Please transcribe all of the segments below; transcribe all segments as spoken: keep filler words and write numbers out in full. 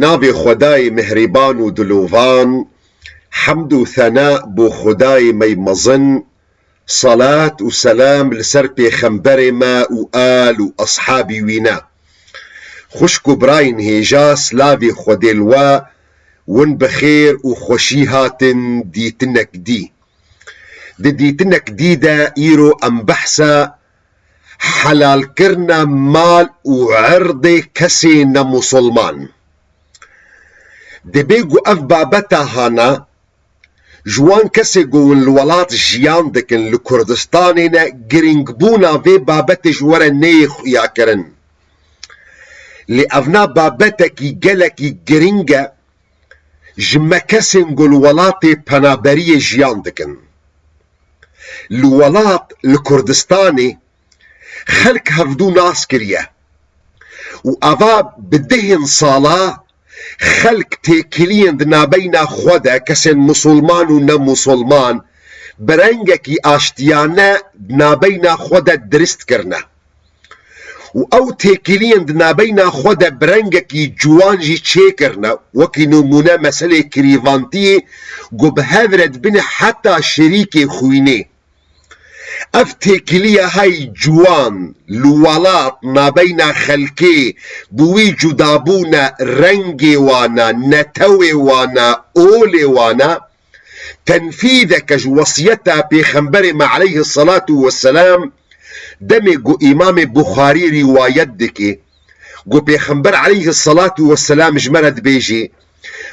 Navê Xwedayê mihrîban û dilovan, hemd û thena bo Xwedayê me yê mezin, salat û selam li ser pêxemberê me û al û eshabî wî ne. Xwişk û birayên hêja, silavê Xwedê li we, win bi xêr û xweşî hatin dîtinek dî. Di dîtinek dî de îro em behsa helalkirina mal û erdê kesê nemusulman. Dibê ku ev babeta hana, ji wan kesê ku hûn li welat jiyan dikin, li Kurdistanê ne, giringbûna vê babetê ji we re neyê xuyakirin. Lê evna babetekî gelekî giring e, ji me kesên ku li welatê penaberiyê jiyan dikin. Li welat, li Kurdistanê xelk hevdû nas kiriye û ava bi dehên sala xelk têkiliyên di nabeyna xwe de, kesên musulman û ne musulman, bi rengekî aştiyane di nabeyna xwe de dirist kirine. Û ew têkiliyên di nabeyna xwe de bi rengekî ciwan jî çêkirine, wekî nimûne meselê kirîvantiyê ku bi hev re dibine heta şirîkê xwînê. Ev têkiliya hay ciwan li welat nabeyna xelkê bi wî cudabûna rengê wana, netewê wana, olê wana, tenfîzeke ji wesiyeta Pêxemberê me aleyhisselatu vesselam, demê ku Îmamê Buxarî rîwayet dike, ku Pêxember aleyhisselatu vesselam ji me re dibêje,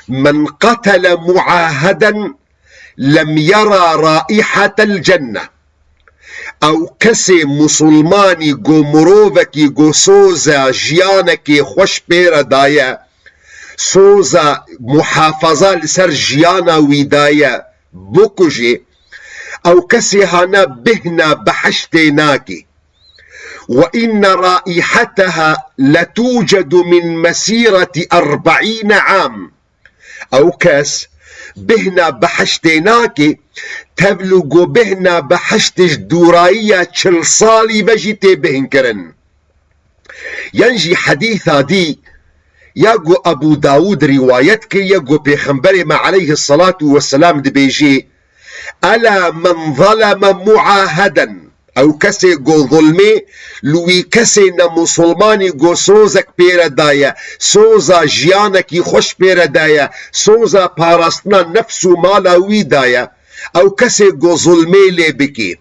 "Men qatele muaheden lem yera raihatel cenne." Ew kesê musulmanî ku mirovekî ku soza jiyanekê xweş pê re daye, soza muhafaza li ser jiyana wî daye, bikujê, ew kesê hane bêhna behiştê nake. "Ve inne raiheteha letucedu min mesîreti erbeîne am." Ew kes bêhna behiştê nake, tevlû ku bêhna behiştê ji dûrayiya çil salî ve jî tê bêhnkirin. Yan jî hedîsa dî, ya ku Ebû Dawûd rîwayet kiriye, ku Pêxemberê me aleyhisselatu vesselam dibêje, "Ela men zaleme muaheden." Ew kesê ku zulmê li wî kesê nemusulmanî ku sozek pê re daye, soza jiyanekî xweş pê re daye, soza parastina nefs û mala wî daye, ew kesê ku zulmê lê bike,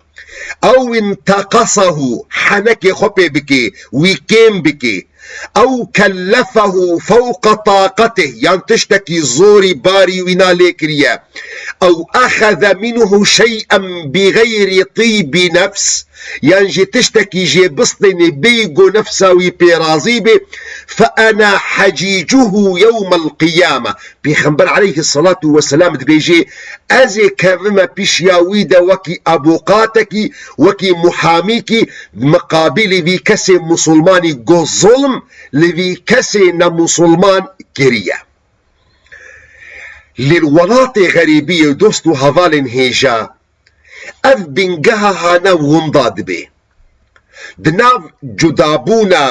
ew inteqasahu, henekê xwe pê bike, wî kêm bike, ew kellefehu fewqa taqetih, yan tiştekî zorî barî wîna lê kiriye, ew exeze minhu şey'en bi xeyrî tîbi nefs, yan jî tiştekî jê bistînê bêyî ku nefsa wî pê razî be, fe ena hecîcuhu yewmel qiyame. Pêxember aleyhisselatu vesselam dibêje, ez ê kevime pişiya wî de wekî avûkatekî, wekî muhamîkî, miqabîlî vî kesê musulmanî ku zulm li vî kesê nemusulman kiriye. Lê li welatê xerîbiyê, dost û hevalên hêja, ev bingeha hane winda dibe. Di nav cudabûna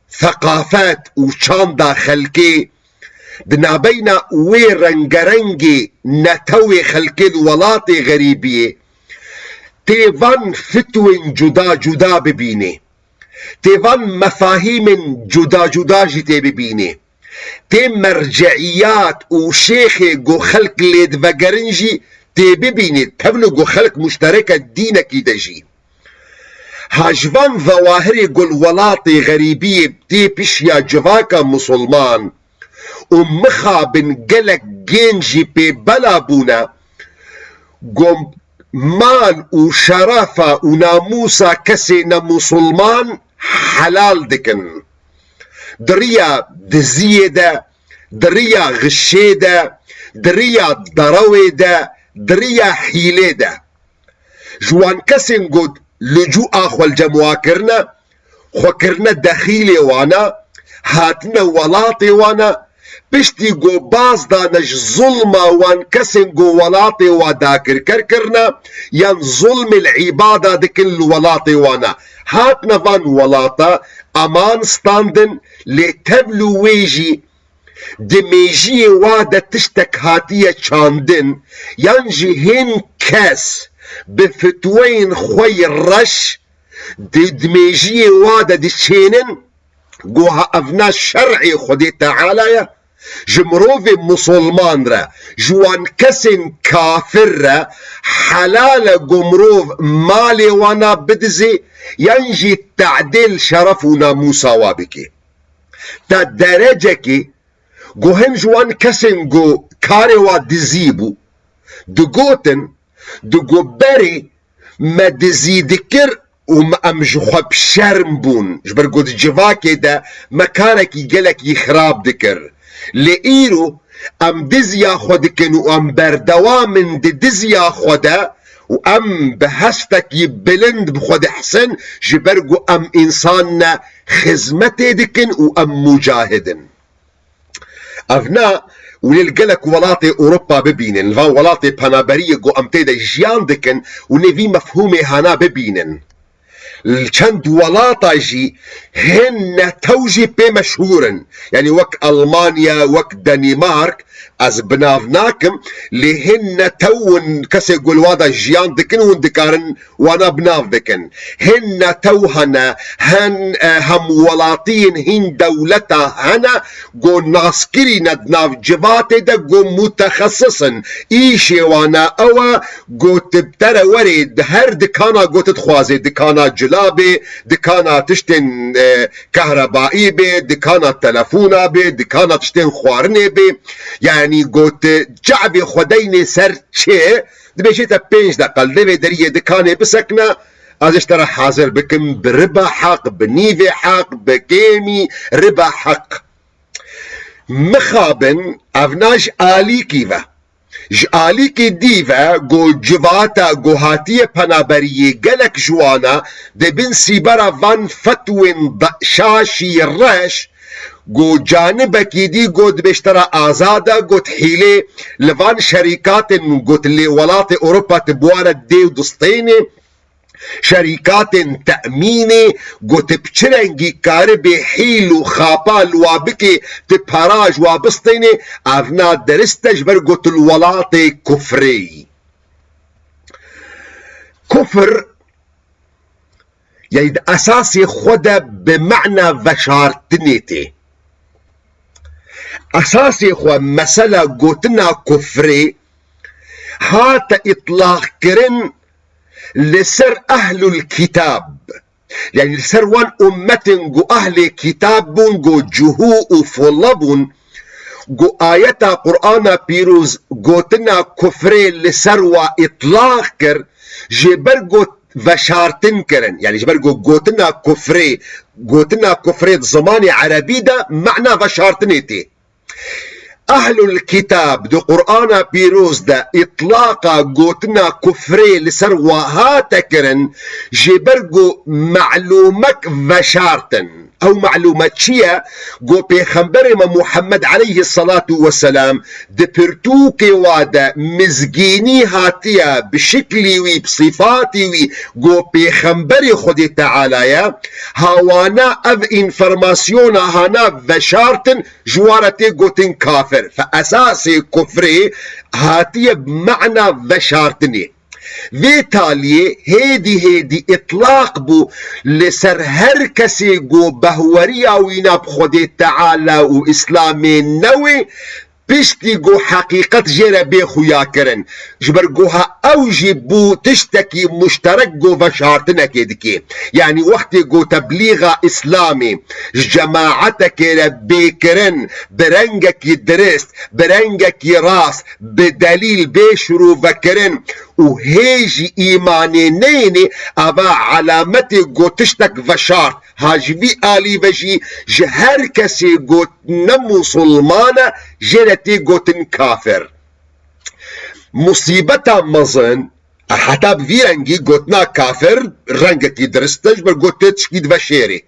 seqafet û çanda xelkê, di nabeyna wê rengerengê netewê xelkê li welatê xerîbiyê, tê van fitwên cuda cuda bibîne. Tê van mefahîmên cuda cuda jî tê bibîne. Tê merceiyat û şêxê ku xelk lê divegerin jî tê bibîne, tevlû ku xelk muştereke dînekî de jî. Ha ji van zewahirê ku li welatê xerîbiyê tê pişiya civaka musulman û mixabin gelek gênc jî pê bela bûne, ku mal û şerefa û namûsa kesê nemusulman helal dikin. Di riya diziyê de, di riya xişê de, di riya derewê de, di riya hîlê de. Ji wan kesên ku li cû a xwe li cem wa kirine, xwe kirine dexîlê wana, hatine welatê wana, piştî ku baz dane ji zulma wan kesên ku welatê wa dagirker kirine, yan zulmê li îbada dikin li welatê wana. Hatine van welata, eman standin, lê tevlû wê jî di mêjiyê wa de tiştek hatiye çandin, yan jî hên kes bi fitweyên xwe yê reş di, di mêjiyê wa de diçênin, goha evna şer'ê Xwedê Teala ye, ji mirovê musulman re, ji wan kesên kafir re helal e ku mirov malê wana bidizê, yan jî te'dê li şeref û namûsa wa bike. Ta derecekê ku hin ji wan kesên ku karê wa dizî bû, digotin, digo berê me dizî dikir û me, em ji xwe bi şerm bûn, ji ber ku di civakê de me karekî gelekî xirab dikir. Lê îro em diziya xwe dikin û em berdewam in di diziya xwe de û em bi hestekî bilind bi xwe dihisin, ji ber ku em însan ne, xizmetê dikin û em mucahid in. Ev na, û lê li gelek welatê Ewropa bibînin, li van welatê penaberiyê ku em tê de jiyan dikin û nê vî mefhûmê hana bibînin. Li çend welata jî hin netew jî pê meşhûr in. Yanî wek Elmanya, wek Danîmark, ez bi nav nakim, lê hin netew in kesê ku li wa de jiyan dikin û hûn dikarin wana bi nav dikin. Hin netew hene, hin, e, hemwelatiyên hîn dewleta hene, ku naskirî ne di nav civatê de, ku mutexesis in. Îşê wana ew e, ku tu bi te re werê di her dikana ku tu dixwazê, dikana cilabê, dikana tiştên, e, kahrebaî bê, dikana telefona bê, dikana tiştên xwarinê bê. Yanî ku tu çavê xwe deynê ser çi, dibêjê te pênc deqe li vê deriyê dikanê bisekne, ez ê ji te re hazir bikim bi riba heq, bi nîvê heq, bi kêmî riba heq. Mixabin ev na ji alîkî ve. Ji alîkî dî ve ku civata ku hatiye penaberiyê gelek ji wana di bin sîbera van fetwên de-, şaşî reş, ku canibekî dî ku dibê ji te re azad e, ku hîlê li van şerîkatên ku lê welatê Ewropa tu bi wan re dê û distênê, şerîkatên temînê, ku tu bi çi rengî karibê hîl û xapa li wa bikê, tu para ji wa bistênê, ev na dirist e ji ber ku tu li welatê kufrê yî. Kufr, yanî di esasê xwe de bi mana veşartinê tê. Esasê xwe mesela gotina kufrê hate îtlaqkirin li ser ehlul kitab. Yanî li ser wan ummetên ku ehlê kitab bûn, ku cuhû û fula bûn, ku ayeta Qur'ana pîroz gotina kufrê li ser wa îtlaq kir, ji ber ku veşartin kirin. Yanî ji ber ku gotina kufrê, gotina kufrê di zimanê erebî de mana veşartinê tê. Ehlul Kitab di Qur'ana Pîroz de îtlaqa gotina kufrê li ser wa hate kirin, ji ber ku melûmek veşartin. Ew melûme çi ye? Ku Pêxemberê me Muhammed aleyhisselatu vesselam di pirtûkê wa de mizgînî hatiye, bi şiklî wî, bi sîfatî wî, ku Pêxemberê Xwedê Teala ye, hawana ev înformasyona hana veşartin, ji wa re tê gotin kafir. Fe esasê kufrê hatiye bi mana veşartinê. Vê taliyê hêdî hêdî îtlaq bû li ser her kesê ku behweriya wîna bi Xwedê Teala û Îslamê newê, piştî ku heqîqet jê re bê xuya kirin. Ji ber ku ha ew jî bû tiştekî muşterek ku veşartinekê dike. Yanî wextê ku teblîxa Îslamê ji cemaetekê re bê kirin, bi rengekî dirist, bi rengekî rast, bi delîl bê şirûvekirin û hê jî îmanê neyênê, eva alametê ku tiştek veşart. Ha ji vî alî ve jî ji her kesê ku ne musulman e, jê re tê gotin kafir. Musîbeta mezin, heta bi vî rengî gotina kafir rengekî dirist e, ji ber ku tê tişkî dibe şêrê.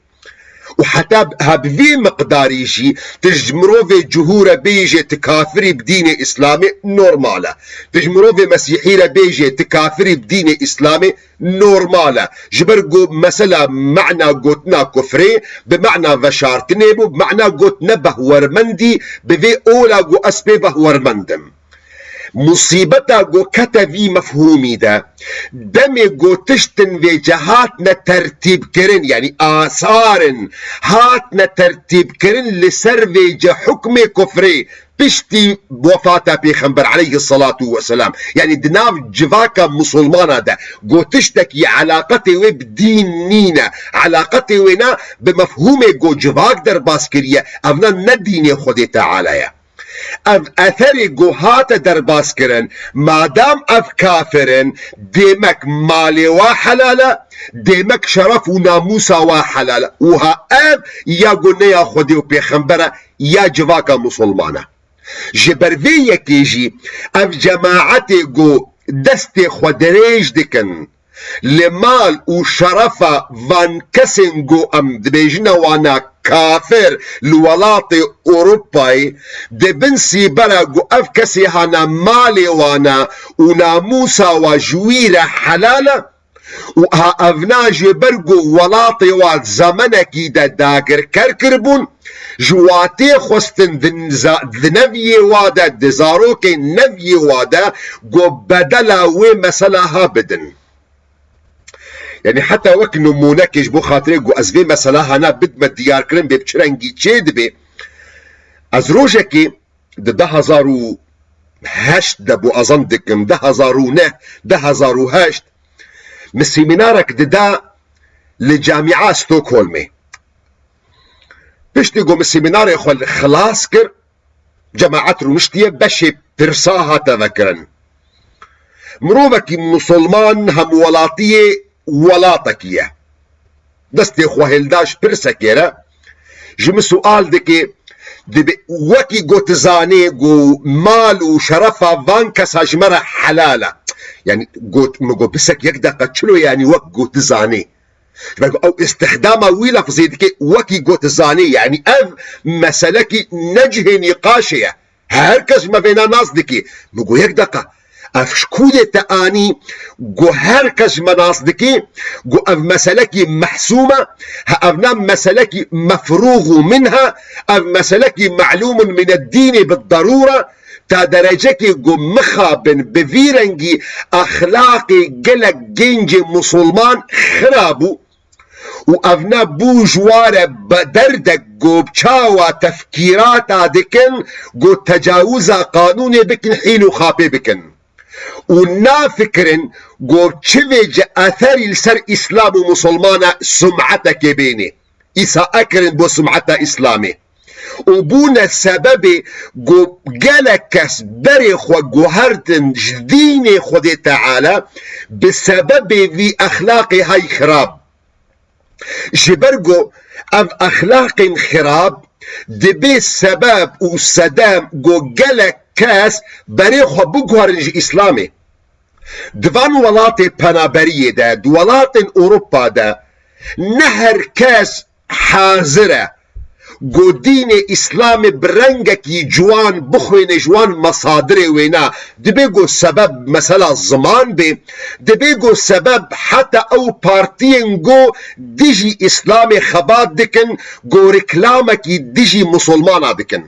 Û heta ha bi vî miqdarî jî tu ji mirovê cihû re bêjê tu kafirî bi dînê Îslamê normal e. Tu ji mirovê mesîhî re bêjê tu kafirî bi dînê Îslamê normal e. Ji ber ku mesela mana gotina kufrê bi mana veşartinê bû, bi mana gotina behwermendî bi vê ola ku ez pê behwermend im. Musîbeta ku kete vî mefhûmî de, demê ku tiştin vê ce hatine tertîbkirin, yanî asarin hatine tertîbkirin li ser vê ce hukmê kufrê piştî wefata Pêxember aleyhisselatu vesselam. Yanî di nav civaka musulmana de ku tiştekî elaqetê wê bi dîn nîne, elaqetê wê ne bi mefhûmê ku civak derbas kiriye, evna ne dînê Xwedê Teala ye. Ev eserê ku hate derbaskirin, madam ev kafir in, dêmek malê wa helal e, dêmek şeref û namûsa wa helal e. Û ha ev ya ku ne ya Xwedê û Pêxember e, ya civaka musulman e. Ji ber vê yekê jî ev cemaetê ku destê xwe dirêj dikin, li mal û şerefa van kesên ku em dibêjine wana kafir li welatê Ewropayê, di bin sîbera ku ev kesê hana malê wana û namûsa wa ji wî re helal e û ha evna ji ber ku welatê wa zemenekî de dagirker kiribûn, ji watê xwestin di za-, di neviyê wa de, di zarokên neviyê wa de ku bedela wê mesela ha bidin. Yanî heta wek nimûnekê ji bo xatirê ku ez vê mesela hana bidme diyarkirin bê bi çi rengî çê dibe. Ez rojekê di du hezar û heşt de bû, ezan dikim, du hezar û neh, du hezar û heşt, min semînarek dida li Camia Stockholmê. Piştî ku min semînarê xwe xilas kir, cemaet rûniştiye, beşê pirsa hate vekirin. Mirovekî musulman hemwelatiyê welatekî ye. Destê xwe hilda ji pirsekê re, ji min sual dike, dibe, wekî ku tu zanê ku mal û şerefa van kesa ji me re helal e. Yanî got, min got, bisek yek deqa çilo, yanî wek ku tu zanê. Ji ber ku ew îstixdama wî lefzê dike, wekî got zanê, yanî ev meselekî ne cihê nîqaşê ye. Her kes ji me vêna nas dike. Min got, yek deqa. Ev ji ku dê te anî ku her kes ji me nas dike, ku ev meselekî mehsûm e, ha ev ne meselekî mefrûx û min e, ev meselekî melûmun min ed-dînê bi derûre, ta derecekê ku mixabin bi vî rengî exlaqê gelek gencê musulman xira bû û ev ne bû ji wa re be derdek ku bi çawa tefkîrata dikin ku tecawuza qanûnê bikin, hîl û xapê bikin û nafikirin ku çi vê ci eserî li ser Îslam û musulmana sum'etekê bênê. Îsae kirin bo sum'eta Îslamê. Û bûne sebebê ku gelek kes berê xwe guhertin ji dînê Xwedê Teala bi sebebê vî exlaqê hay xirab. Ji ber ku ev exlaqên xirab dibe sebeb û sedem ku gelek kes berê xwe biguherin ji Îslamê. Di van welatê penaberiyê de, di welatên Ewropa de ne her kes hazir e ku dînê Îslamê bi rengekî ciwan bixwêne ji wan mesadirê wêna. Dibe ku sebeb mesela ziman bê, dibe ku sebeb heta ew partiyên ku dijî Îslamê xebat dikin, ku reklamekî dijî musulmana dikin.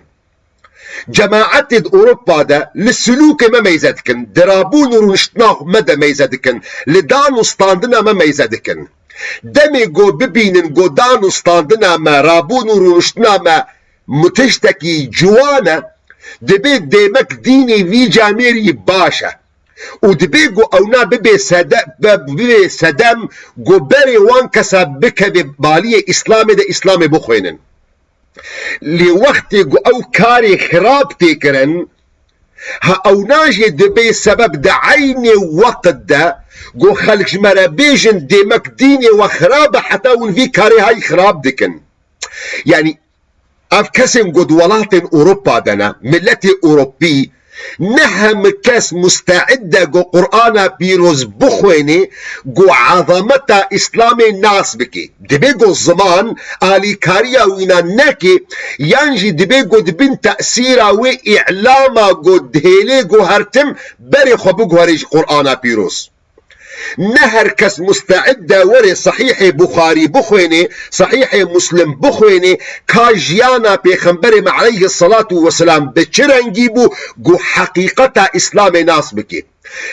Cemaetê di Ewropa de li silûkê me meyze dikin, di rabûn û rûniştina me de meyze dikin, li dan û standina me meyze dikin. Demê ku bibînin ku dan û standina me, rabûn û rûniştina me mu tiştekî ciwan e, dibê dêmek dînê vî camêrî baş e. Û dibê ku ewna bibê sede-, be-, bibê sedem ku berê wan kesa bikeve baliyê Îslamê de Îslamê bixwênin. Lê wextê ku ew karê xirab tê kirin, ha ewna jî dibê sebeb di eynê weqt de ku xelk ji me re bêjin dêmek dînê we xirab e, heta hûn vî karê hay xirab dikin. Yanî ev kesên ku di welatên Ewropa de ne, miletê Ewropî, Ne hemî kes musteid e ku Qur'ana pîroz bixwêne, ku ezameta Îslamê nas bike. Divê ku ziman alîkariya wîna neke, yan jî divê ku di bin tesîra wê îlama ku dihêle ku her tim berê xwe biguherê ji Qur'ana pîroz. Ne her kes musteid e were Sahîhê Buxarî bixwêne, Sahîhê Muslim bixwêne, ka jiyana Pêxemberê me aleyhisselatu vesselam bi çi rengî bû, ku heqîqeta Îslamê nas bike.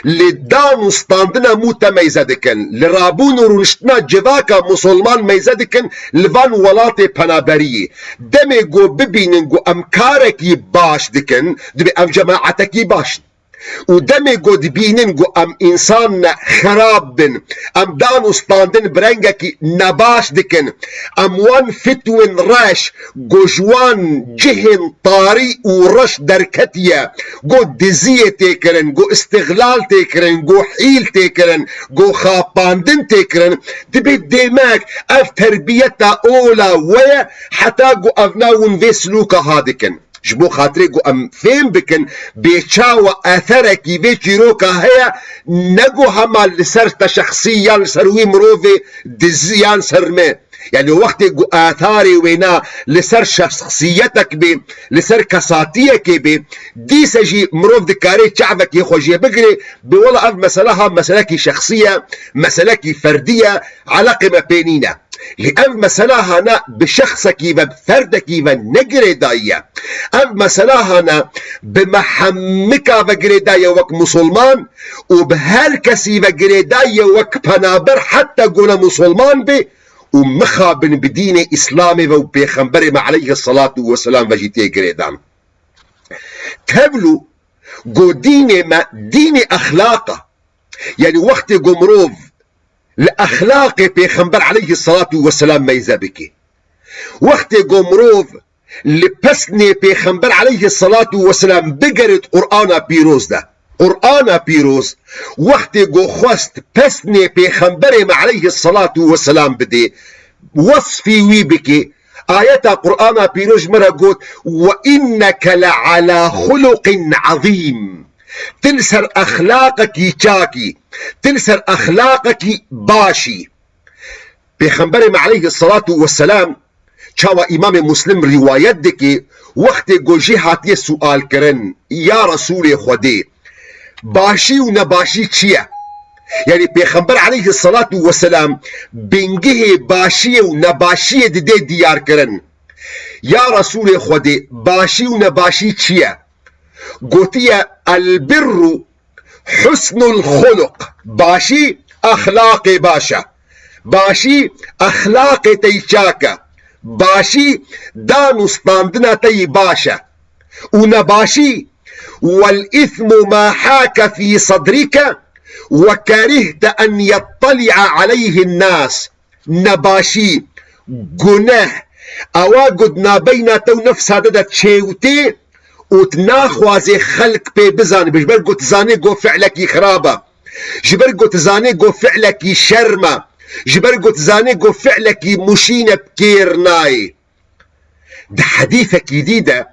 Li dan û standina mû te meyze dikin, li rabûn û rûniştina civaka musulman meyze dikin, li van welatê penaberiyê. Demê ku bibînin ku em karekî baş dikin, dibê em cemaetekî baş in. Û demê ku dibînin ku em însan xerab bin, em dan û standin bi rengekî nebaş dikin, em wan fitwên reş ku ji wan cihên tarî û reş derketiye, ku diziyê tê kirin, ku îstixlal tê kirin, ku hîl tê kirin, ku xapandin tê kirin, dibê demek ev terbiyeta ola we ye, heta ku ev na hûn vê silûka ha dikin. Ji bo xatirê ku em fêm bikin, bê çawa etherekî vê çîroka heye, ne ku hema li ser te şexsî yan li ser wî mirovê diziyan ser me. Yani wextê ku etharê wêna li ser şexsiyetek bê, li ser kesatiyekê bê, dîse jî mirov dikare çavekê xwe jê bigire, bê wela ev mesela ha meselekî şexsî ye, meselekî ferdî ye, eleqê me pê nîne. Lê ev mesela hana bi şexsekî ve, bi ferdekî ve ne girêdayî ye. Ev mesela hana bi me hemika ve girêdayî ye wek musulman û bi her kesî ve girêdayî ye wek penaber heta ku ne musulman be û mixabin bi dînê Îslamê ve û Pêxemberê me aleyhisselatu vesselam ve jî tê girêdan. Tevlû ku dînê me dînê exlaq e. Yani wextê ku mirov li exlaqê Pêxember aleyhisselatu vesselam meyze bike. Wextê ku mirov li pesnê Pêxember aleyhisselatu vesselam bigere di Qur'ana pîroz de. Qur'ana pîroz wextê ku xwest pesnê Pêxemberê me aleyhisselatu vesselam bidê, wesfî wî bike, ayeta Qur'ana pîroz ji me re got, "Ve inneke le ala xuluqin azîm." Ti li ser exlaqekî çakî, ti li ser exlaqekî başî. Pêxemberê me aleyhisselatu vesselam, çawa Îmamê Muslim rîwayet dike, wextê ku jê hatiye sual kirin, ya Resûlê Xwedê, başî û nebaşî çi ye? Yani Pêxember aleyhisselatu vesselam bingihê başiyê û nebaşiyê dide diyar kirin. Ya Resûlê Xwedê, başî û nebaşî çi ye? Gotiye, "El birru husnul xuluq." Başî exlaqê baş e. Başî exlaqê te yî çak e. Başî dan û standina te yî baş e. Û nebaşî, "Wel îsmu ma hake fî sedrike ve kerihte en yetteli'a aleyhin nas." Nebaşî, guneh, ewa ku di nabeyna te û nefsa te de çêwitê û tu naxwazê xelk pê bizanibe, ji ber ku tu zanê ku fi'lekî xirab e, ji ber ku tu zanê ku fi'lekî şerm e, ji ber ku tu zanê ku fi'lekî muşîn e, bi kêr nayê. Di hedîsekî dî de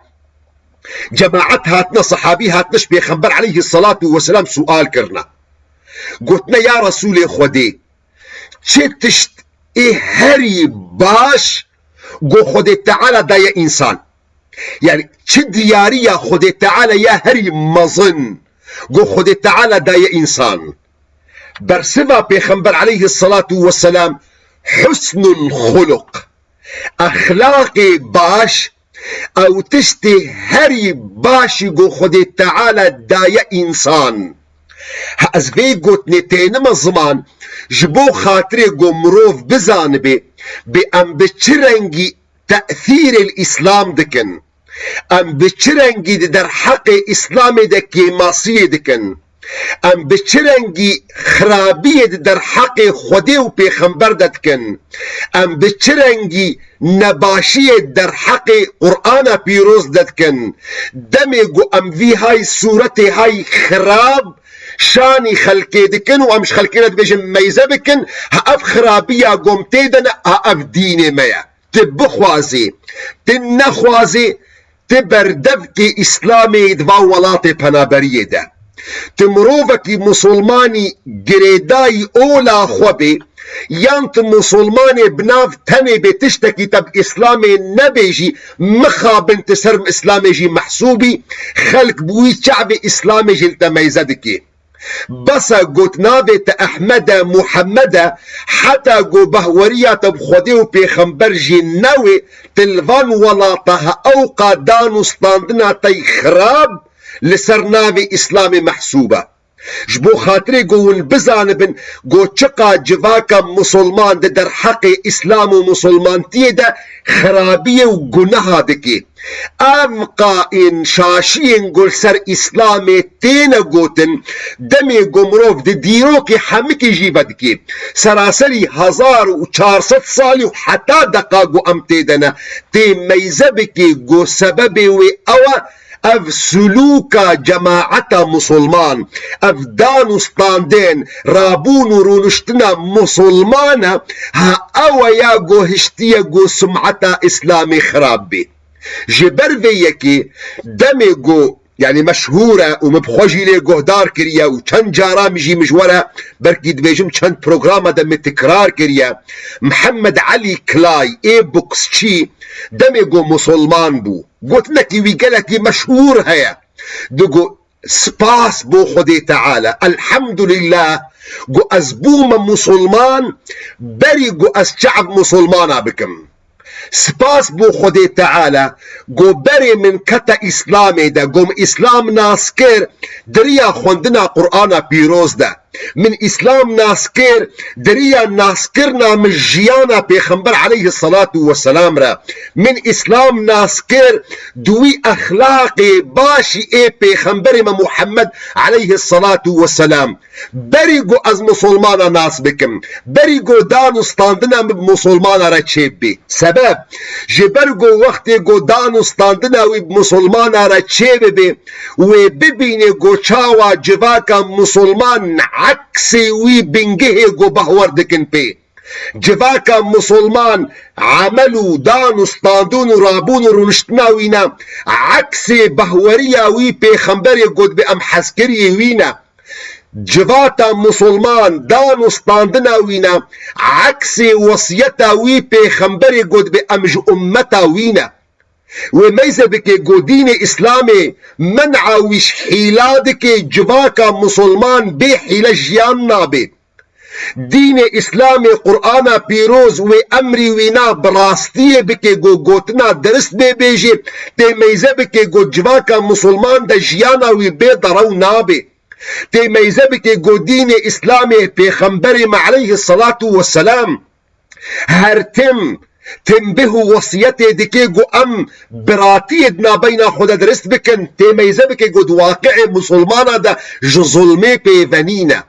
cemaet hatine, sehabî hatine ji Pêxember aleyhisselatu vesselam sual kirine. Gotine, "Ya Resûlê Xwedê, çi tişt ê herî baş ku Xwedê Teala daye însan? Yani çi diyariya Xwedê Teala ya herî mezin ku Xwedê Teala daye însan?" Bersiva Pêxember aleyhisselatu vesselam, "Husnul xuluq." Exlaqê baş, ew tiştê herî başî ku Xwedê Teala daye însan. Ha, ez vê gotinê tênime ziman, ji bo xatirê ku mirov bizanibe, bê em bi çi rengî tesîrê li Îslam dikin. Em bi çi rengî di derheqê Îslamê de kêmasiyê dikin? Em bi çi rengî xirabiyê di derheqê Xwedê û Pêxember de dikin? Em bi çi rengî nebaşiyê di derheqê Qur'ana pîroz de dikin? Demê ku em vî hay sûretê hay xirab şanî xelkê dikin û em ji xelkê re dibêjin meyze bikin, ha ev xirabiya ku em tê de ne, ha ev dînê me ye. Tu bixwazî, tu nexwazî, Ti berdevkê Îslamê di va welatê penaberiyê de. Ti mirovekî musulmanî girêdayî ola xwe bê, yan ti musulmanê bi nav tenê bê, tiştekî te bi Îslamê nebê jî, mixabin ti ser Îslamê jî mehsûbî, xelk bi wî çavê Îslamê jî li te meyze dikê. Bes e got navê te Ehmed e, Muhammed e, heta got behweriya te bi Xwedê û Pêxember jî newê, ti li van welata he ewqa dan û standina te yî xirab li ser navê Îslamê mehsûb e. Ji bo xatirê got hûn bizanibin got çiqa civaka musulman di derheqê Îslam û musulmantiyê de xirabiyê û guneha dike. Ev qaîn şaşiyên ku li ser Îslamê têne gotin, demê ku mirov di dîrokê hemikî jî vedikê, seraserî hezar û çar sed salî û heta deqa ku em tê de ne, tê meyze bikê ku sebebê wê ew e, ev sulûka cemaeta musulman, ev dan û standên, rabûn û rûniştina musulman e, ha ew e ya ku hiştiye ku sumeta Îslamê xirab bê. Ji ber vê yekê demê ku, yanî meşhûr e û min bi xwe jî lê guhdar kiriye û çend cara min jî min ji we re, belkî dibêjim çend programa de min tikrar kiriye, Mihemed Elî Kilay ê boksçî demê ku musulman bû, gotinekî wî gelekî meşhûr heye. Digot, spas bo Xwedê Teala, elhemdulillah, ku ez bûme musulman, berî ku ez çav musulmana bikim. Spas bo Xwedê Teala, ku berê min kete Îslamê de, ku min Îslam nas kir, di riya xwendina Qur'ana pîroz de. Min Îslam nas kir, di riya naskirina min jiyana Pêxember aleyhisselatu vesselam re. Min Îslam nas kir, di wî exlaqê başî ê Pêxemberê me Muhammed aleyhisselatu vesselam. Berî ku ez musulmana nas bikim, berî ku dan û standina min bi musulmana re çêbibê. Sebeb, ji ber ku wextê ku dan û standina wî bi musulmana re çêbibê, wê bibînê ku çawa civaka musulman eksê wî bingehê ku behwer dikin pê. Civaka musulman emel û dan û standûn û rabûn û rûniştina wî ne, eksê behweriya wî pêxemberê ku dibê em hezkiriyê wî ne. Civata musulman dan û standina wî ne, eksê wesiyeta wî pêxemberê ku dibê em ji ummeta wî ne. Wê meyze bike ku dînê Îslamê men'a wî ji hîla dike, civaka musulman bê hîle jiyan nabe. Dînê Îslamê Qur'ana pîroz wê emrî wîna bi rastiyê bike ku gotina dirist bê bêjê, tê meyze bike ku civaka musulman de jiyana wî bê derew nabe. Tê meyze bike ku dînê Îslamê Pêxemberê me aleyhisselatu vesselam her tim, timbih û wesiyetê dike ku em biratiyê di navbeyna xwe de dirist bikin, tê meyze bike ku di waqi'ê musulmana de ji zulmê pêvenî ne.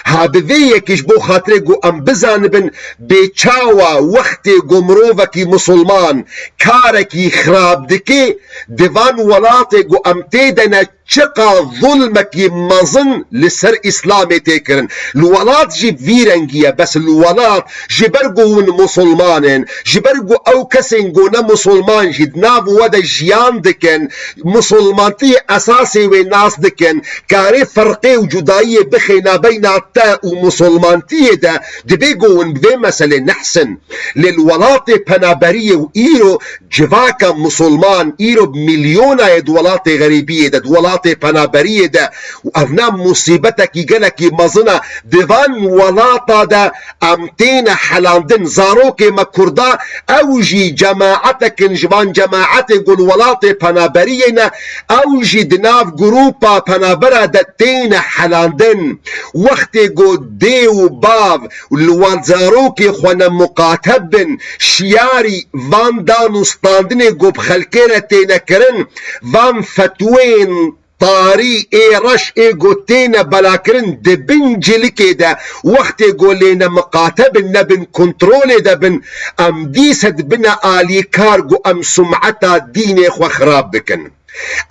Ha bi vê yekê ji bo xatirê ku em bizanibin bê çawa wextê ku mirovekî musulman karekî xirab dike, di van welatê ku em tê de ne, çiqa zulmekî mezin li ser Îslamê tê kirin. Li welat jî vî rengî ye, bes li welat ji ber ku hûn musulman in, ji ber ku ew kesên ku ne musulman jî di nav we de jiyan dikin, musulmantiyê esasê wê nas dikin, karê ferqê û cudayiyê bixê navbeyna te û musulmantiyê de, dibê ku hûn bi vê meselê nehsin. Lê li welatê penaberiyê û îro civaka musulman îro bi milyona ye di welatê xerîbiyê de, di welatê penaberiyê de û ev ne musîbetekî gelekî mezin e. Di van welata de em têne helandin. Zarokê me kurda, ew jî cemaetek in ji van cemaetê ku li welatê penaberiyê ne, ew jî di nav grûpa penabera de têne helandin. Wextê ku dê û bav li wan zarokê xwe ne muqateb bin, şiyarî van dan û standinê ku bi xelkê re têne kirin, van fetwên tarî ê reş ê ku têne belakirin di bin cilikê de, wextê ku lê ne miqateb in, ne bin kontrolê de bin, em dîse dibine alîkar ku em sumeta dînê xwe xirab bikin.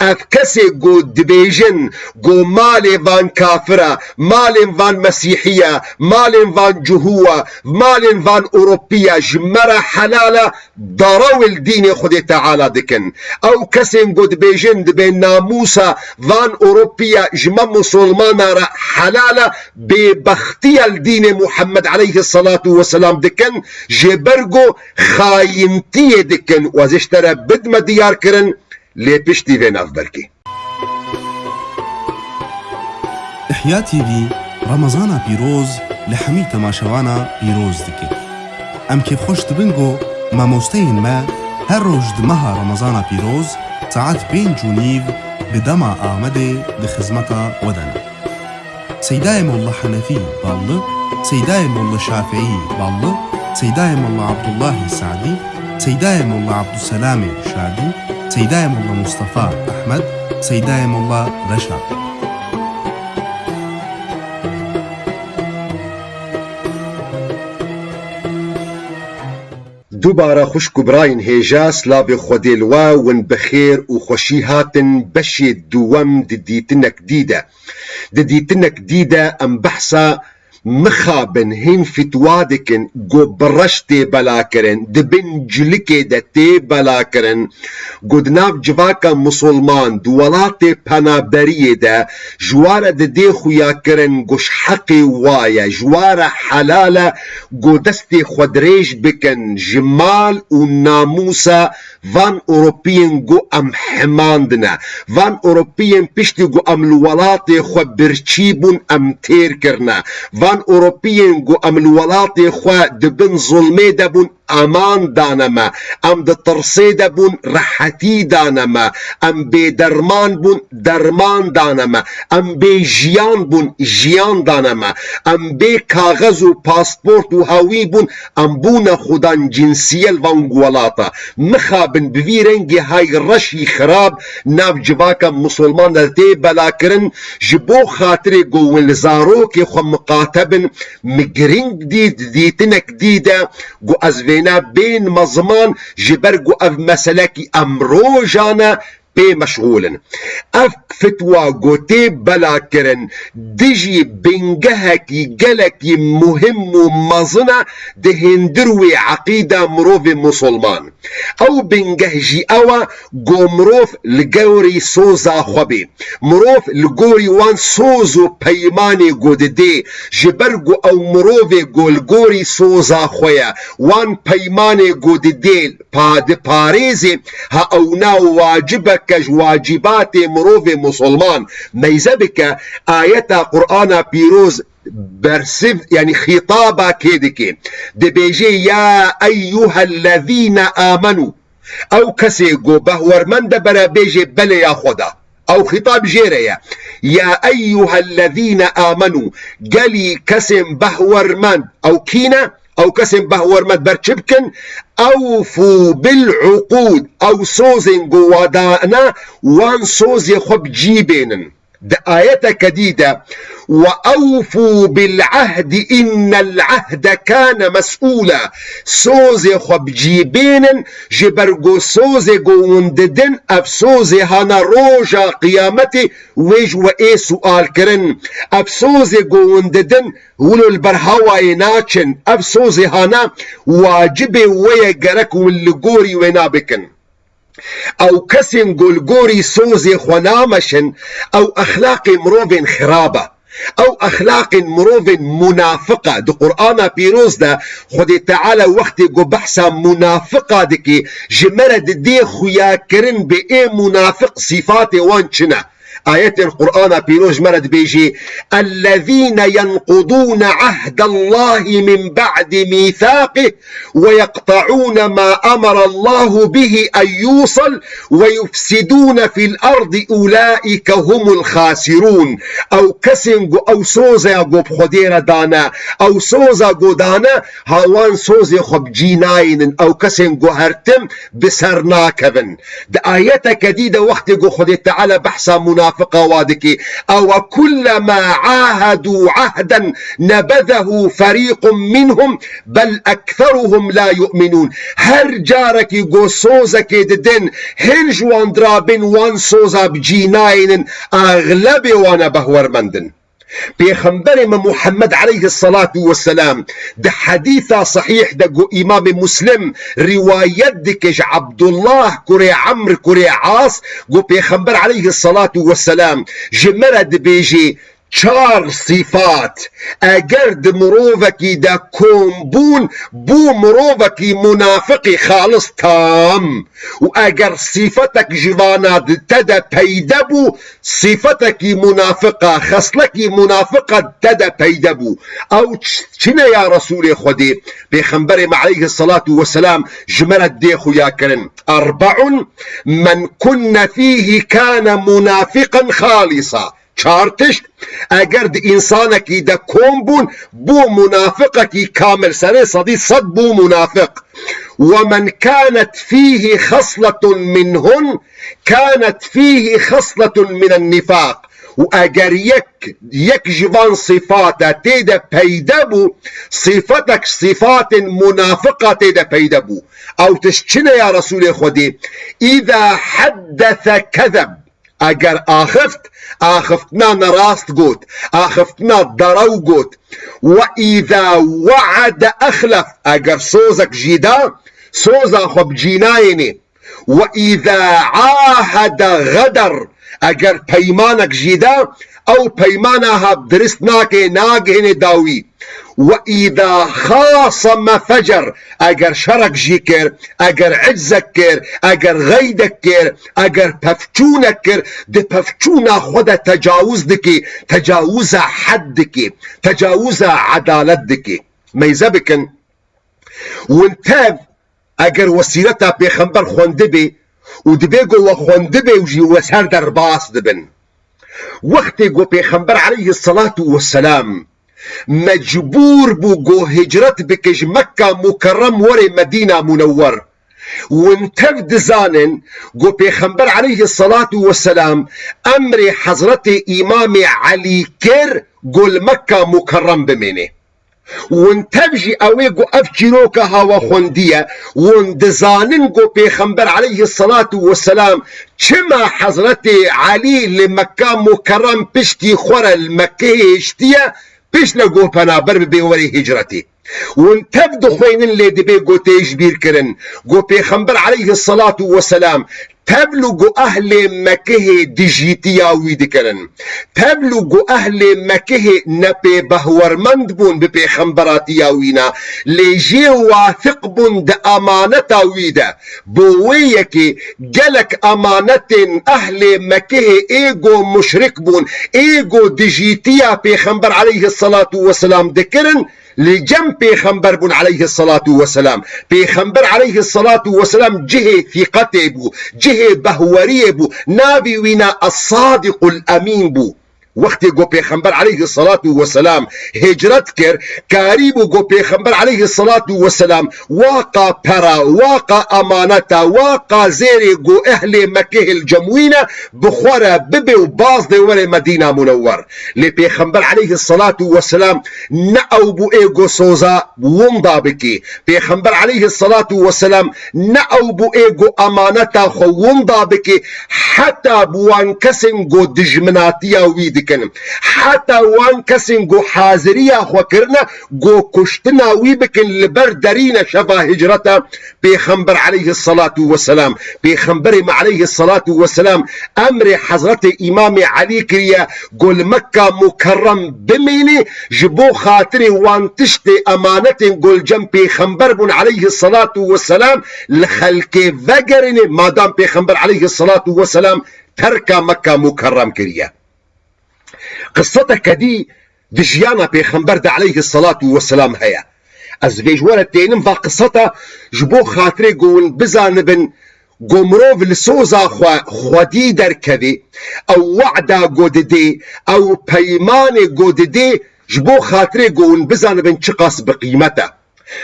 Ev kesê ku dibêjin ku malê van kafir e, malên van mesîhî ye, malên van cihû e, malên van ewropî ye, ji me re helal e, darew li dînê Xwedê Teala dikin. Ew kesên ku dibêjin dibê namûsa van ewropî ye, ji me misilmana re helal e, bêbextiya li dînê Muhammed aleyhisselatu vesselam dikin, ji ber ku xayintiyê dikin. Û ez ê ji te re bidime diyarkirin, lê piştî vê navberkê. Ihya T V Remezana pîroz li hemî temaşevana pîroz dike. Em kêfxweş dibin ku mamosteyên me her roj di meha Remezana pîroz saet pênc û nîv bi dema Amedê di xizmeta we de ne. Seydayê Molla Henefî Ballı, Seydayê Molla Şafîî Ballı, Seydayê Molla Abdullahî Sadî, Seydayê Molla Abdulselamê Şadî, Seydayê Molla Mustafa Ehmed, Seydayê Molla Reşa. Dubare xwişk û birayên hêja, silavê Xwedê li we, win bi xêr û xweşî hatin beşê duwem di dîtinek dî de. Di dîtinek dî de em behsa mixabin hîn fitwa dikin ku bi reş tê belakirin, di bin cilikê de tê belakirin, ku di nav civaka misilman, di welatê penaberiyê de ji wa re didê xuyakirin ku ji heqê wa ye, ji wa re helal e ku destê xwe dirêj bikin ji mal û namûsa van Ewropiyên ku em hemandine. Van Ewropiyên piştî ku em li welatê xwe birçî bûn, em têr kirine. Van Ewropiyên ku em li welatê xwe di bin zulmê de bûn, eman dane me. Em di tirsê de bûn, rehetî dane me. Em bêderman bûn, derman dane me. Em bê jiyan bûn, jiyan dane me. Em bê kaxez û pasport û hewî bûn, em bûne xudan cinsiyel van welata. Mixabin bi vî rengê hay reşî xirab nav civaka misilman de tê belakirin, ji bo xatirê ku win li zarokê xwe miqate bin, mi giring dît, dîtinek dî de ku ez vêna bên me ziman, ji ber ku ev meselekî em rojan e, pê meşxûl in. Ev fitwa ku tê belakirin dijî bingehekî gelekî muhim û mezin e di hêndir wê eqîda mirovê musulman. Ew bingeh jî ew e ku mirov li gorî soza xwe bê. Mirov li gorî wan soz û peymanê ku didê, ji ber ku ew mirovê ku li gorî soza xwe ye, wan peymanê ku didê pa-, diparêzê, ha ewna wacib e ke ji wacîbatê mirovê musulman meyze bike, ayeta Qur'ana pîroz bersiv, yanî xîtaba kê dike? Dibêje, "Ya eyyuhellezîne amenû." Ew kesê ku behwermend e, bere bêje, "Belê ya Xweda." Ew xîtab jê re ye. "Ya eyyuhellezîne amenû." Gelî kesên behwermend, ew kî ne? Ew kesên behwermend ber çi bikin? "Ewfû bil uqûd." Ew sozên ku wa dane, wan sozê xwe bi cî bênin. Di ayeteke dî de, "Ve ewfû bil ahdi innel ahde kane mes'ûla." Sozê xwe bi cî bênin, ji ber ku sozê ku hûn didin, ev sozê hana roja qiyametê wê ji we ê sual kirin. Ev sozê ku hûn didin, wilo li ber hawayê naçin. Ev sozê hana wacibê we ye, gerek win li gorî wêna bikin. Ew kesên ku li gorî sozê xwe nameşin, ew exlaqê mirovên xirab e. Ew exlaqên mirovên munafiq e. Di Qur'ana pîroz de Xwedê Teala wextê ku behsa munafiqa dike, ji me re didê xuyakirin bê ê munafiq sîfatê wan çi ne. Ayetên Qur'ana pîroz ji me re dibêjê, "Ellezîne yenqudûne ahdallahi min ba'di mîthâqih ve yeqta'ûne ma emerallahu bihi en yûsal ve yufsidûne fil ardi ulâike humul xasirûn." Ew kesên ku ew soza ku bi Xwedê re dane, ew soza ku dane, ha wan sozê xwe bi cî nayînin, ew kesên ku her tim bi ser nakevin. Di ayeteke dî de wextê ku Xwedê Teala behsa munafiqa wa dikê. Ew kullema ahedû ahden nebezehu ferîqun minhum bel ekseruhum la yu'minûn. Her carekî ku sozekê didin, hin ji wan dirabin wan soza bi cî nayênin, exlebê wan e behwermendin. Pêxemberê me Muhammed aleyhissalatu vesselam di hedîsa sahîh de ku Îmamê Muslim rîwayet dike ji Abdullah kurê Amr kurê As, ku Pêxember aleyhissalatu vesselam ji me re dibêjê, çar sîfat eger di mirovekî de kom bûn, bû mirovekî munafiqî xalis tam. Û eger sîfetek ji vana di te de peyde bû, sîfetekî munafiqa, xeslekî munafiqa te de peyde bû. Ew ç-, çi ne ya Resûlê Xwedê? Pêxemberê me aleyhissalatu vesselam ji me re dê xuya kirin. Erbe'un men kunne fîhî kane munafiqan xalîsa. Çar tişt, eger di însanekî de kom bûn, bû munafiqekî kamil, serê sedî sed bû munafiq. Ve men kanet fîhî xesletun minhun, kanet fîhî xesletun minen nifaq. Û eger yek, yek ji van sifate tê de peyde bû, sifetek sifatên munafiqa tê de peyde bû. Ew tişt çi ne ya Resûlê Xwedê? Îza heddese kezeb. Eger axift, axiftina nerast got, axiftina derew got. Ve îza we'ede exlef, eger sozek jî da, soza xwe bi cî nayênê. Ve îza ahede xeder, eger peymanek jî da, ew peymana ha dirist nake, nagihêne dawî. Ve îza xaseme fecer, eger şerek jî kir, eger eczek kir, eger xeydek kir, eger pevçûnek kir, di pevçûna xwe de tecawuz dikî, tecawuza hed dikî, tecawuza edalet dikî. Meyze bikin, win tev eger wesîreta pêxember xwendibê û dibê ku we xwendibê û jî we ser derbas dibin. Wextê ku pêxember aleyhisselatu vesselam mecbûr bû ku hicret bike ji Mekka Mukerrem were Medîna Munewwer. Win tev dizanin ku pêxember aleyhisselatu vesselam emrê Hezretê Îmamê Elî kir ku li Mekka Mukerrem bimêne. Win tev jî ew ê ku ev çîroka hawa xwendiye, win dizanin ku pêxember aleyhisselatu vesselam çima Hezretê Elî li Mekka Mukerrem piştî xwe re li Mekkeyê hiştiye, pişt le ku penaber bibe werê hicretê. Win tev dixwênin lê dibê ku tê ji bîr kirin ku pêxember aleyhisselatu vesselam tevlu ku ehlê Mekehê dijîtiya wî dikirin. Tevlu ku ehlê Mekehê nepêbehwermend bûn bi pêxemberatiya wî ne, lê jê wathiq bûn di amaneta wî de. Bo wê yekê gelek amanetên ehlê Mekehê ê ku muşrik bûn, ê ku dijîtiya pêxember aleyhisselatu vesselam dikirin, li cem pêxember bûn aleyhisselatu vesselam. Pêxember aleyhisselatu vesselam cihê fîqetê bû, cihê behweriyê bû. Navê wî ne Es-Sadiqul Emîn bû. Wextê ku pêxember aleyhisselatu vesselam hicret kir, karî bû ku pêxember aleyhisselatu vesselam waqa pera, waqa amaneta, waqa zêrê ku ehlê Mekehê li cem wî ne, bi xwe re bibe û baz de were Medîna Munewwer. Lê pêxember aleyhisselatu vesselam ne ew bû ê ku soza winda bikê. Pêxember aleyhisselatu vesselam ne ew bû ê ku amaneta xwe winda bikê, heta bi wan kesên ku dijminatiya wî dikin, heta wan kesên ku haziriya xwe kirine ku kuştina wî bikin li ber derîne şeva hicreta, Pêxember aleyhisselatu vesselam, Pêxemberê me aleyhisselatu vesselam emrê Hezretê Îmamê Elî kiriye ku li Mekka Mukerrem bimînî, ji bo xatirê wan tiştê emanetên ku li cem Pêxember bûn aleyhisselatu vesselam li xelkê vegerînê, madam Pêxember aleyhisselatu vesselam terka Mekka Mukerrem kiriye. Qisseteke dî di jiyana Pêxember de aleyhisselatu vesselam heye. Ez vê ji we re tênim va qisseta ji bo xatirê ku hûn bizanibin ku mirov li soza xwe xwedî derkevê, ew wada ku didê, ew peymanê ku didê, ji bo xatirê ku hûn bizanibin çiqas bi qîmet e.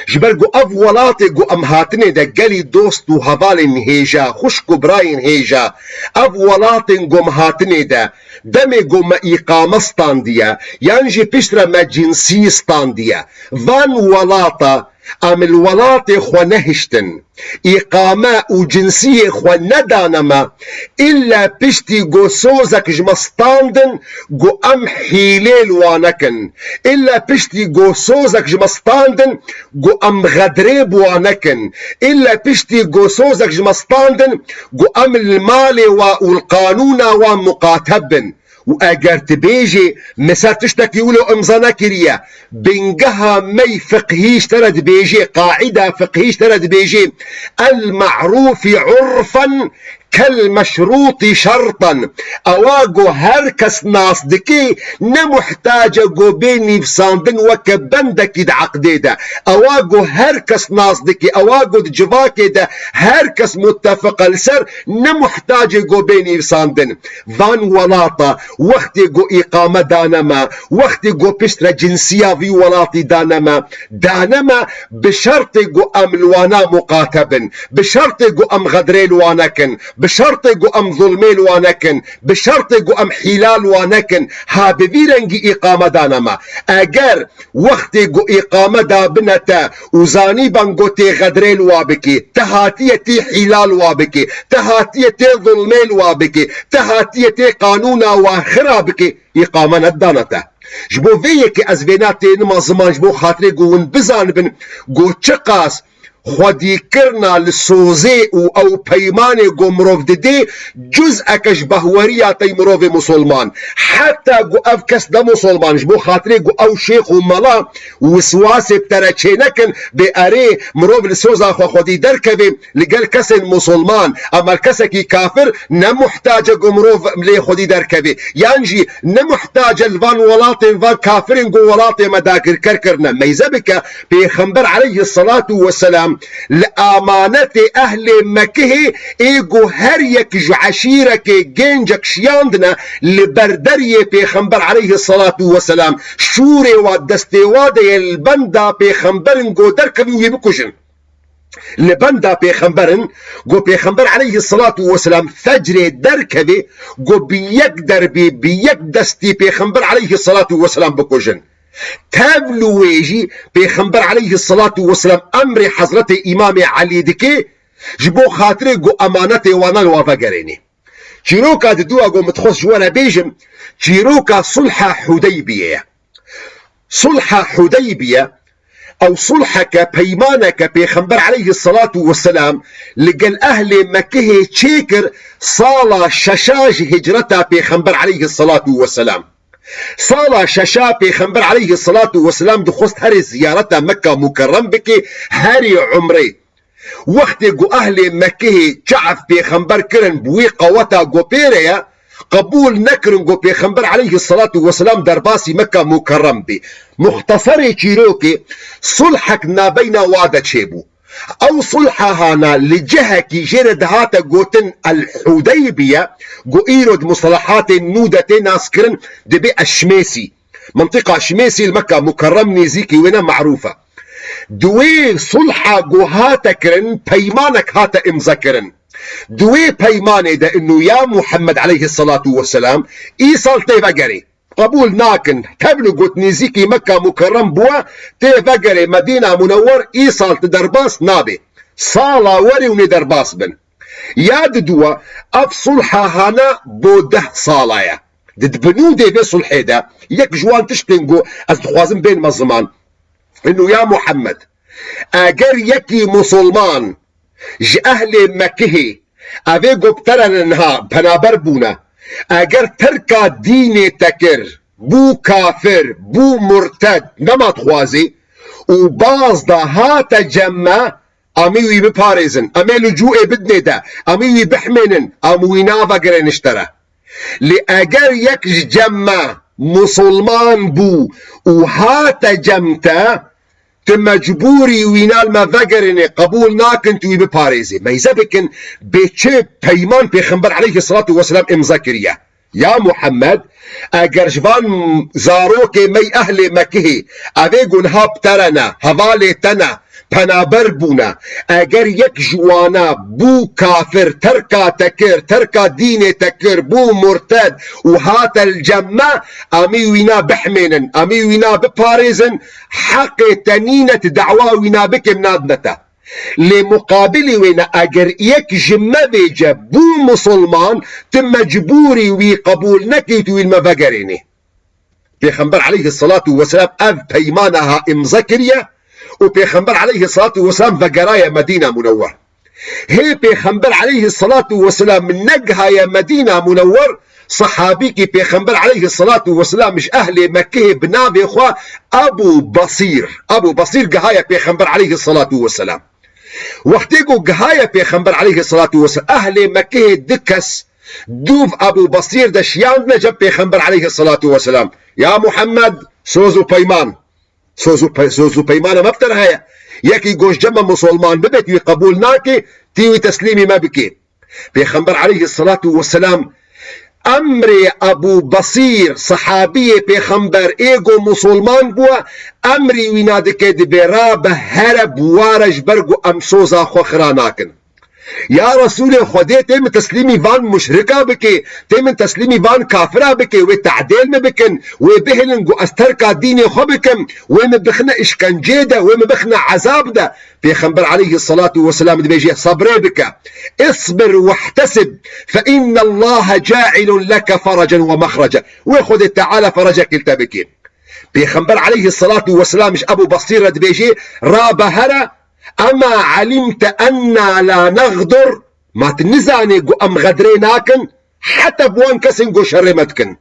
Ji ber ku ev welatê ku em hatinê de gelî dost û hevalên hêja, xwişk û birayên hêja, ev welatên ku em hatinê de demê ku me îqame standiye, yan jî piştre me cinsî standiye. Van welata em li welatê xwe nehiştin, îqame û cinsiyê xwe nedane me, îlle piştî ku sozek ji me standin ku em hîlê li wan nekin. Îlle piştî ku sozek ji me standin ku em xedrê bi wan nekin. Îlle piştî ku sozek ji me standin ku em li malê wa û li qanûna wa muqate bin. Û eger tu bêjî, me ser tiştekî wilo imza nekiriye, bingeha me yî fiqhî ji te re dibêjê, qaîda fiqhî ji te re dibêjê, el ma'rûfî urfen kel meşrûtî şertan. Ewa ku her kes nas dike, ne muhtac e ku bê nivîsandin weke bendekî di eqdê de. Ewa ku her kes nas dike, ewa ku di civakê de her kes muttefiq e li ser, ne muhtac e ku bê nivîsandin. Van welata wextê ku îqame dane me, wextê ku piştre cinsiya vî welatî dane me, dane me bi şertê ku em li wana muqate bin, bi şertê ku em xedrê li wan nekin, bi şertê ku em zulmê li wan nekin, bi şertê ku em hîla li wan nekin, ha bi vî rengî îqame dane me. Eger wextê ku îqame dabine te û zanîban ku tê xedrê li wa bikî, te hatiye tê hîla li wa bikî, te hatiye tê zulmê li wa bikî, te hatiye tê qanûna wa xira bikî, îqame nedane te. Ji bo vê yekê ez vêna tênima ziman ji bo xatirê ku hûn bizanibin ku çiqas xwedîkirina li sozê û ew peymanê ku mirov didê, cuz'eke ji behweriya te yî mirovê musulman. Heta ku ev kes ne musulman, ji bo xatirê ku ew şêx û mela wiswasê bi te re çênekin, bê erê mirov li soza xwe xwedî derkeve li gel kesên musulman, ema li kesekî kafir ne muhtac e ku mirov lê xwedî derkeve. Yan jî ne muhtac e li van welatên, van kafirên ku welatê me dagirker kirine. Meyze bike, Pêxember aleyhisselatu vesselam li amanetê ehlê Mekihê ê ku her yek ji eşîrekê gencek şiyandine li ber deriyê Pêxember aleyhisselatu vesselam, şûrê wa destê wa de ye, li benda Pêxemberin ku derkevin wî bikujin. Li benda Pêxemberin ku Pêxember aleyhisselatu vesselam fecrê derkevê ku bi yek derbî, bi yek destî Pêxember aleyhisselatu vesselam bikujin. Tev li wê jî Pêxember aleyhisselatu vesselam emrê Hezretê Îmamê Elî dike, ji bo xatirê ku emanetê wana li wa vegerênê. Çîroka diduwa ku min dixwest ji we re bêjim, çîroka Sulha Hudeybiyê ye. Sulha Hudeybiye, ew sulheke, peymaneke Pêxember aleyhisselatu vesselam li gel ehlê Mekihê çêkir sala şeşa ji hicreta Pêxember aleyhisselatu vesselam. Sala şeşa Pêxember aleyhisselatu vesselam dixwest herê ziyareta Mekka Mukerrem bike, herê umrê. Wextê ku ehlê Mekihê çav Pêxember kirin bi wê qeweta ku pê re ye, qebûl nekirin ku Pêxember aleyhisselatu vesselam derbasî Mekka Mukerrem bê. Muxteserê çîrokê, sulhek nabeyna wa de çêbû. Ew sulha hana li cihekî jê re dihate gotin El Hudeybiye, ku îro di mustelehatên nû de tê naskirin, dibê Eşmêsî. Mintiqa Şimêsî li Mekka Mukerrem nêzîkî wê ne, merûf e. Di wê sulha ku hate kirin, peymanek hate îmzekirin. Di wê peymanê de inu ya Muhammed aleyhisselatu vesselam îsal tê vegerê. Qebûl nakin. Tevlû got nêzîkî Mekka Mukerrem bûwe, tê vegerê Medîna Munewwer, îsal tu derbas nabê. Sala werê hûn ê derbas bin. Ya diduwa, ev sulha hana bo deh sala ye. Di, di binûdê vê sulhê de yek ji wan tiştên ku ez dixwazim bênme ziman. Inu ya Muhammed, eger yekî musulman ji ehlê Mekihê, evê ku bi te re niha penaber bûne, eger terka dînê te kir, bû kafir, bû murted, nema dixwazî û baz da hate cem me, em ê wî biparêzin, em ê licûê bidinê te, em ê wî bihmênin, em wî navegerên ji te re. Lê eger yek ji cem me musulman bû û hate cem te, tu mecbûrî wîna li me vegerênê, qebûl nakin tu wî biparêzî. Meyze bikin, bê çi peyman Pêxember aleyhisselatu vesselam îmza kiriye. Ya Muhammed, eger ji van zarokê me yê ehlê Mekihê, evê ku niha bi te re ne, hevalê te ne, penaber bûne, eger yek ji wana bû kafir, terka te kir, terka dînê te kir, bû murted û hate li cem me, em ê wîna bihmênin, em ê wîna biparêzin, heqê te nîne tu dawa wîna bike, em nadine te. Lê muqabilî wê ne, eger yek ji me bêje bû musulman, tu mecbûrî wî qebûl nekî, tu wî li me vegerênî. Pêxember aleyhisselatu vesselam ev peymana ha imza kiriye û Pêxember aleyhisselatu vesselam vegeraye Medîna Munewwer. Hê Pêxember aleyhisselatu vesselam negihaye Medîna Munewwer, sehabîkî Pêxember aleyhisselatu vesselam ji ehlê Mekkehê bi navê xwe Ebu Basîr, Ebu Basîr gihaye Pêxember aleyhisselatu vesselam. Wextê ku gihaye Pêxember aleyhisselatu vesselam, ehlê Mekkehê du kes dûv Ebu Basîr de şiyandine cem Pêxember aleyhisselatu vesselam. Ya Muhammed, soz û peyman. Soz û pe-, soz û peymana me bi te re heye. Yekî ku ji cem me musulman bibêt, wî qebûl nake, tî wî teslîmî me bike. Pêxember aleyhisselatu vesselam emrê Ebu Basîr, sehabiyê Pêxember, ê ku musulman bûye, emrî wîna dike, dibê rabe here bi wa re, ji ber ku em soza xwe xira nakin. Ya Resûlê Xwedê, tê min teslîmî van muşrika bike, tê min teslîmî van kafira bike, wê tehdêl min bikin, wê bihêlin ku ez terka dînê xwe bikim, wê min bixine îşkencê de, wê min bixine ezab de. Pêxember aleyhisselatu vesselam dibêje, sebrê bike. Isbir wehtesib, fe innallaha cailun leke ferecen ve mexrecen. Wê Xwedê Teala ferecekî li te bike. Pêxember aleyhisselatu vesselam ji Ebu Basîr re dibêje, rabe here, ema alimte enna la nexdur, ma tu nizanê ku em xedrê nakin, heta bi wan kesên ku şerê me dikin.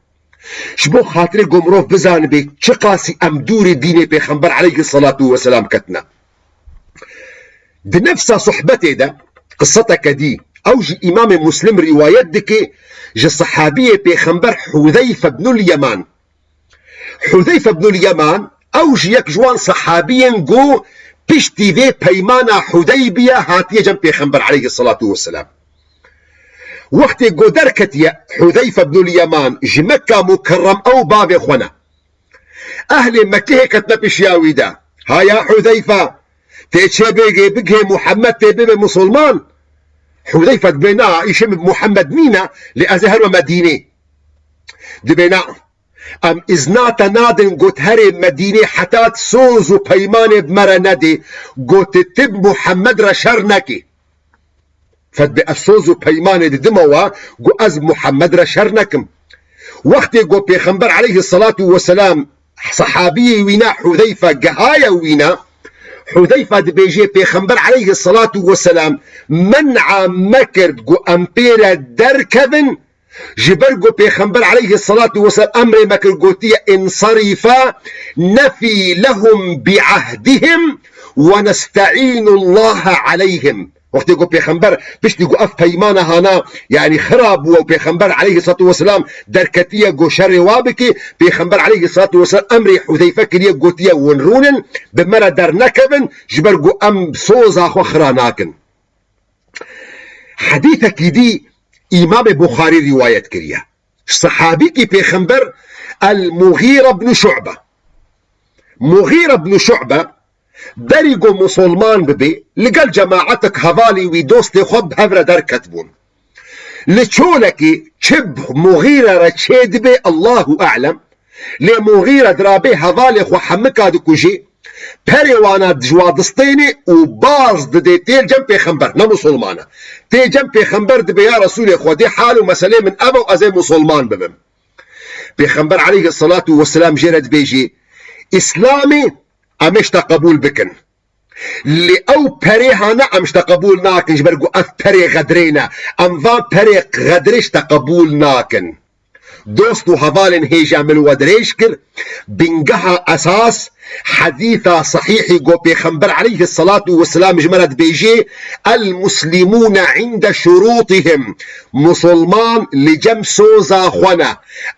Ji bo xatirê ku mirov bizanibê çiqasî em dûrê dînê Pêxember aleyhisselatu vesselam ketine. Di nefsa sohbetê de qiseteke dî, ew jî Îmamê Muslim rîwayet dike ji sehabiyê Pêxember Hudeyfe ibnul Yeman. Hudeyfe ibnul Yeman, ew jî yek ji wan sehabiyên ku piştî vê peymana Hudeybiye hatiye cem Pêxember aleyhisselatu vesselam. Wextê ku derketiye Hudeyfe ibnul Yeman ji Mekka Mukerrem, ew bavê xwe ne. Ehlê Mekkehê ketine pişiya wî de. Ha ya Hudeyfe, tê çê bêgê bigihê Muhammed tê bibe musulman. Hudeyfe dibê na, îşê min bi Muhammed nîne, lê ez ê herim Medînê. Dibê na, em îzna te nadin ku tu herê Medînê heta tu soz û peymanê bi me re nedê, ku tu, tu bi Muhammed re şer nekî. Fedbê ez soz û peymanê didime we, ku ez Muhammed re şer nekim. Wextê ku Pêxember aleyhisselatu vesselam sehabiyê wîna Hudeyfe gihaye wîna, Hudeyfe dibêje Pêxember aleyhisselatu vesselam men'a me kir ku em pê re derkevin, ji ber ku Pêxember aleyhisselatu vesselam emrê me kir, gotiye, "Insarifa nefî lehum bi ahdihim ve nesta'înullaha aleyhim." Wextê ku Pêxember piştî ku ev peymana hana, yanî xira bû û Pêxember aleyhisselatu vesselam derketiye ku şerê wa bike, Pêxember aleyhisselatu vesselam emrê Hudeyfe kiriye, gotiye, "Hûn rûnin, bi me re dernekevin, ji ber ku em soza xwe xira nakin." Hedîsekî dî Îmamê Buxarî rîwayet kiriye. Sehabîkî Pêxember El-Mughîre ibn Şu'be. Mughîre ibn Şu'be berî ku musulman bibê, li gel cemaetek hevalî wî, dostê xwe bi hev re derketibûn. Li çolekî çi bi Mughîre re çêdibe, Allahu a'lem. Lê Mughîre dirabê hevalê xwe hemika dikujê, perê wana ji wa distênê û baz didê tê cem Pêxember, ne musulman e. Tê cem Pêxember dibê, ya Resûlê Xwedê, hal û meselê min ev e û ez ê musulman bibim. Pêxember aleyhisselatu vesselam jê re dibêjê, Îslamê em ê ji te qebûl bikin. Lê ew perê hane em ji te qebûl nakin, ji ber ku ev perê xedrê ne. Em van perê xedrê ji te qebûl nakin. Dost û hevalên hêja min we dirêj kir, bingeha esas hedîsa sehîhî ku Pêxember aleyhisselatu vesselam ji me re dibêjê, "El muslimûne inde şurûtihim." Musulman li cem soza xwe ne.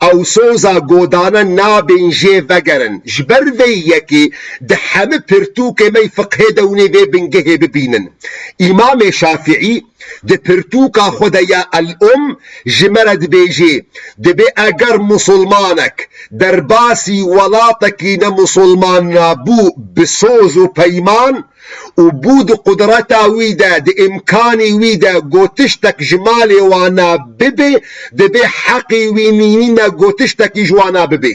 Ew soza godane nabên jê vegerin. Ji ber vê yekê di hemî pirtûkê me yê fiqhê de hûn ê vê bingehê bibînin. Îmamê Şafîî Di pirtûka xwe de ya El-Um ji me re dibêjê, dibê eger musulmanek derbasî welatekî ne musulmana bû bi soz û peyman û bû di qudreta wî de, di îmkanî wî de ku tiştek ji malê wana bibe, dibê heqî wî nîne ku tiştekî ji wana bibe.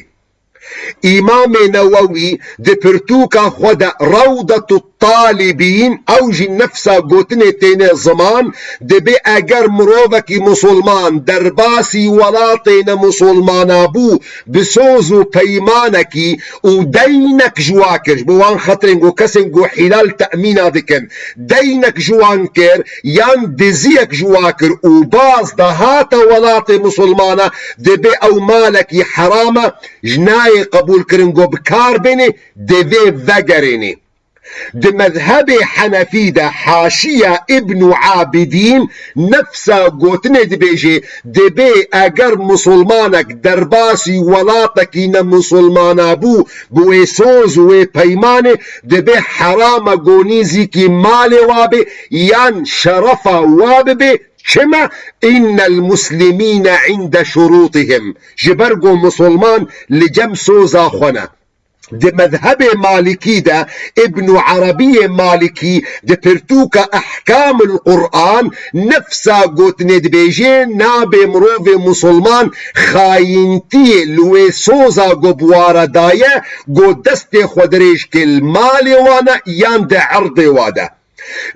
Îmamê Newewî di pirtûka xwe de Rewdetut Talibîn, ew jî nefsa gotinê têne ziman, dibê eger mirovekî musulman derbasî welatê ne musulmana bû bi soz û peymanekî û deynek ji wa kir, ji bo wan xetirên ku kesên ku hîlal temîna dikin, deynek ji wan kir yan diziyek ji wa kir û baz de hate welatê musulmana, dibê ew malekî heram e, ji nayê qebûlkirin ku bi kar bênê, divê vegerênê. Di mezhebê Henefî de Haşiya Îbnû Abidîn nefsa gotinê dibêje, dibê eger musulmanek derbasî welatekî ne musulmana bû, bi wê soz û wê peymanê, dibê heram e ku nîzîkî malê wa be yan şerefa wa bibe, çima? Înnel muslimîne inde şurûtihim. Ji ber ku musulman li cem soza xwe ne. Di mezhebê Malikî de Îbnû Erebiyê Malikî di pirtûka Ehkamul Quran nefsa gotinê dibêje, nabê mirovê musulman xayîntiyê li wê soza ku bi wa re daye, ku destê xwe dirêj ke li malê wan e yan di erdê wa de.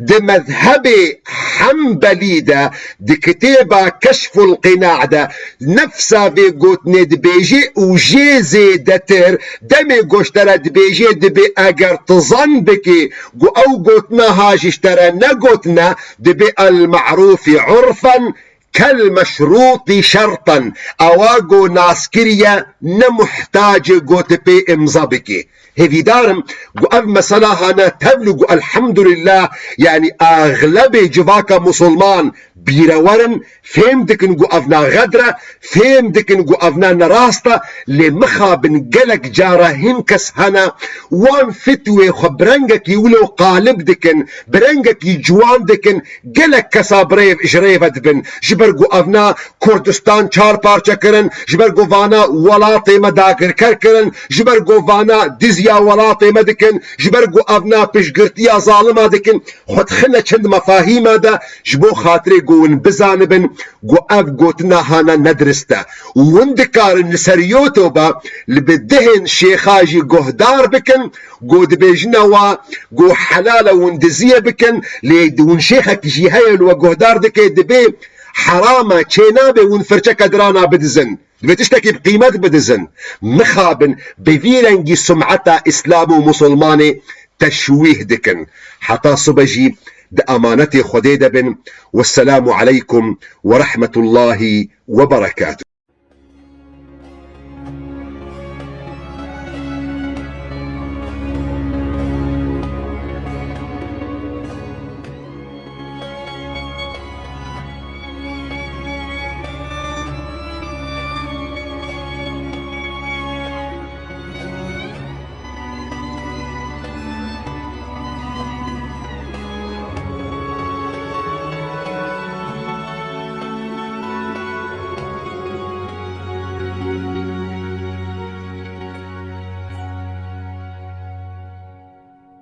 Di mezhebê Hembelî de, di kitêba Keşful Qina de, nefsa vê gotinê dibêje û jê zêdetir, demê ku ji te re dibêje, dibê eger tu zan bikî ku ew gotina ha jî ji te re negotine, dibê el-me'rûfî urfen, kel meşrûtî şerten, ewa ku naskiriye ne muhtacê ku tu pê îmza bikî. Hêvîdar im ku ev mesela hane tevl û ku elhamdulillah, yanî axlebê civaka musulman bîrewer in, fêm dikin ku ev na xedr e, fêm dikin ku ev na nerast e, lê mixabin gelek cara hin kes hene, wan fitwê xwe bi rengekî wilo qalib dikin, bi rengekî ciwan dikin, gelek kesa bi rêv, ji rê ve dibin. Ji ber ku evna Kurdistan çar parçe kirin, ji ber ku vana welatê me dagirker kirin, ji ber ku vana dizya welatê me dikin, ji ber ku evna piştgirtiya zalima dikin, xwe dixine çend mefahîma de, ji bo xatirê ku hûn bizanibin ku ev gotina hana nedurist e. Û hûn dikarin li ser YouTube li bi dihên şêxa jî guhdar bikin, ku dibêjine wa, ku helal e hûn diziyê bikin, lê hûn şêxekî jî heye li we guhdar dike, dibê heram e, çênabe hûn firçeke dirana bidizin. Divê tiştekî bi qîmet bidizin. Mixabin bi vî rengî sumeta Îslam û Musulmanê teşwîh dikin. Heta sibe jî di emanetê Xwedê de bin. Wesselamu aleykum ve rahmetullahi ve berekatuh.